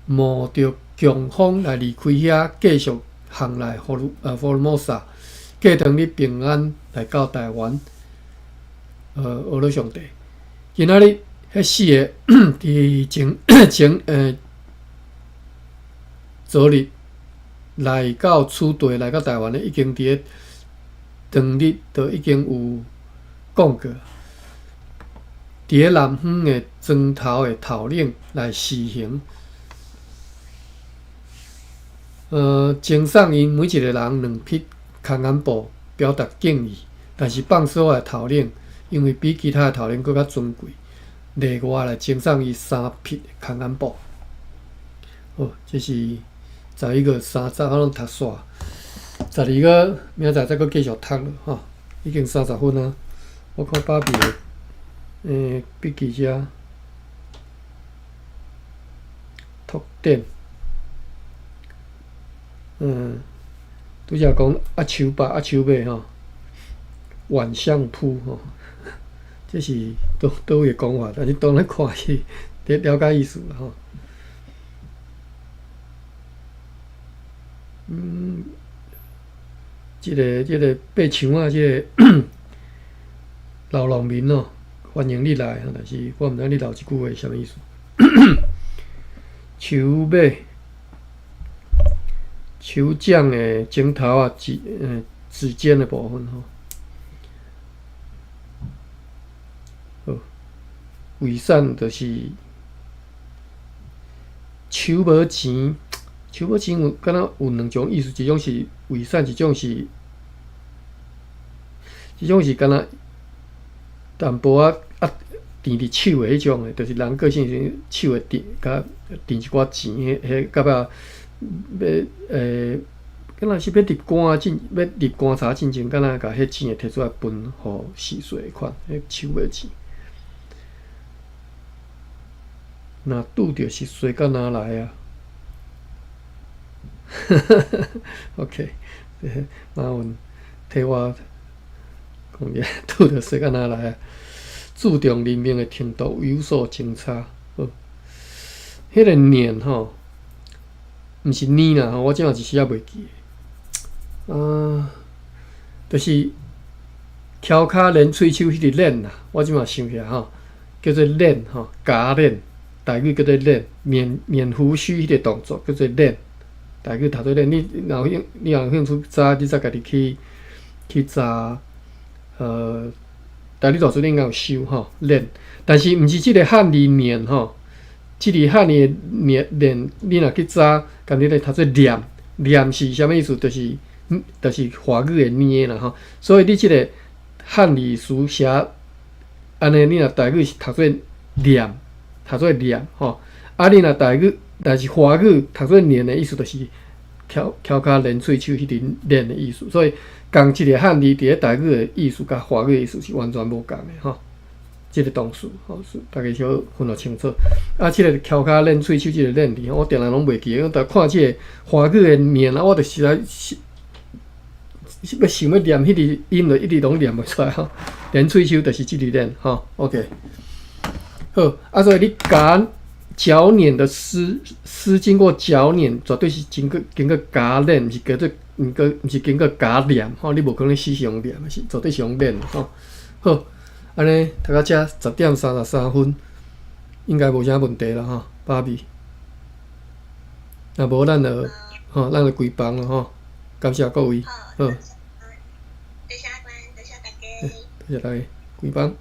冒著強風來離開遐，繼續航來福爾摩沙，過當日平安來到台灣，阿羅上帝。今仔日彼四个佇前前昨日來到此地，來到台灣的，已經佇咧當日就已經有講過，佇咧南方的磚頭的頭嶺來施行。贈送𪜶每一个人兩匹空眼布，表達敬意。但是放所的頭領，因為比其他的頭領閣較尊貴，例外來贈送伊三匹空眼布。好，這是11月30，我攏讀煞。12月明仔載再閣繼續讀落吼，已經30分啊。我看芭比的筆記遮拓展，拄才講壓手把、壓手尾吼，晚相撲吼，這是佗佗位的講法，但是當咧看戲，咧了解意思啦吼。這個爬牆仔，這個老農民哦，歡迎你來，但是我毋知你留這句話是啥物意思。樹尾、手掌的指頭仔指尖的部分吼。好，遺產就是手無錢，手無錢有敢若有兩種意思，一種是遺產，一種是敢若淡薄仔啊，挃佇手的彼種的，就是人過身時手會挃，共挃一寡錢，彼彼到尾欲敢若是欲入棺進，欲入棺材進前，敢若共彼錢會提出來分予逝世的款，彼手尾錢。若拄著是衰到哪來啊？OK，馬雲替我講者，拄著衰到哪來啊？注重人命的程度有所增差。好，彼個念吼，毋是念啦吼，我這馬一時仔袂記。啊，就是蹺跤練喙手彼個練啦，我這馬想起來吼，叫做練吼，夾練，台語叫做練，捻捻鬍鬚彼個動作叫做練，台語讀做練。你若有興趣知，你再家己去查，台語大辭典應該有收吼練，但是毋是這個漢字念吼，這個漢字念練，你若去查，共你咧讀做念，念是啥物意思？就是華語的念啦吼，所以你這個漢字書寫按呢，你若台語是讀做念，讀做念吼，啊，你若台語，但是華語讀做念的意思，就是蹺蹺跤練喙手彼陣練的意思，所以仝一个漢字佇咧台語的意思，佮華語的意思是完全無仝的吼。這個動詞吼，是大家小分予清楚。啊，這個蹺跤練喙手這個練字，我定定攏袂記得，我逐看這個華語的念啊，我就實在是欲想欲念彼個音，就一直攏念袂出來吼。練喙手就是這個練吼，OK。好，啊，所以你絞絞捻的絲，絲經過絞捻，絕對是經過夾練，毋是叫做毋過毋是經過夾念吼。你無可能死用念，是絕對是用練吼。好，按呢讀到遮10點33分，應該無啥問題啦吼，芭比。若無咱就吼，咱就關房了吼。感謝各位，好。多謝阿關，多謝大家。多謝大家，關房。